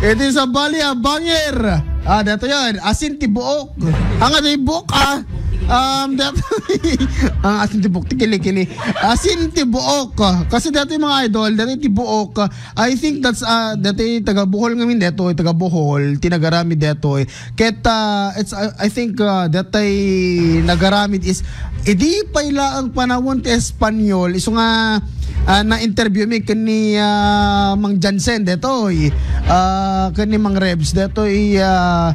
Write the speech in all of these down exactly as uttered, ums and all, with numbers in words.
Iti sabali a banger. Ah, daytoy, asin ti buok. Ang asin ti buok, ah. Um, daytoy, ang asin ti buok, ti kili-kili. Asin ti buok. Kasi daytoy, mga idol, daytoy ti buok. I think that's, ah, daytoy taga Bohol ngamin daytoy, taga Bohol, ti nagaramid daytoy. Ket, ah, it's, I, I think, ah, daytoy nagaramid is, idi pay laeng panawon ti Espanyol, isu nga, ah, na-interview mi ken ni, ah, Mang Jansen daytoy. Ah, ken ni Mang Rebs daytoy, ah,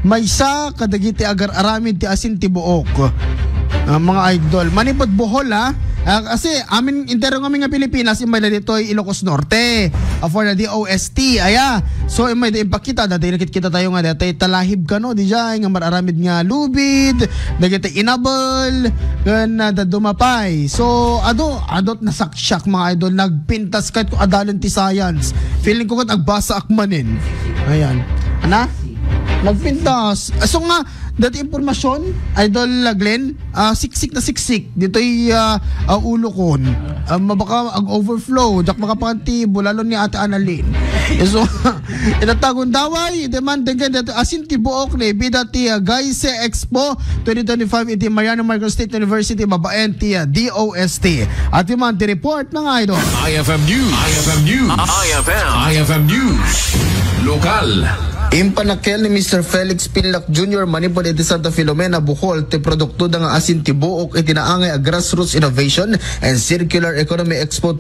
maysa kadagiti agar-aramid ti asin ti buok. Ah, mga idol. Manipud Bohol, ha? Ah, kasi amin, entero ngamin nga Pilipinas, immay na ditoy Ilocos Norte. Ah, for the D O S T, aya. So, immay da impakita, dati nakit kita tayo nga, dati talahib kano, di jay, nga mararamid nga lubid, dagiti inabel, ken, ah, dadduma pay. So, adu, adut nasaksak, mga idol, nagpintas kahit kung adalen ti science. Feeling ko kat agbasa ak manen. Ayan. Ana? Nagpintas. Ah, so nga, dati impormasyon, Idol Glenn, ah, siksik na siksik. Dito'y, ah, ah, ulo kon. Ah, mabaka ag-overflow. Dak makapanti, bulalon ni Ate Annalyn. So, itatagon daway, demand again, dati asin ti buok ni Bida ti, ah, Gaise Expo twenty twenty-five iti Mariano Marcos State University, babaen ti, ah, D O S T. At yung man, ti report, mga idol. I F M News. I F M News. I F M. I F M News. Lokal. Impanakel ni Mister Felix Pinlac Junior manipud iti Santa Filomena, Bohol, ti produkto da nga asin ti buok iti naangay a grassroots innovation and circular economy expo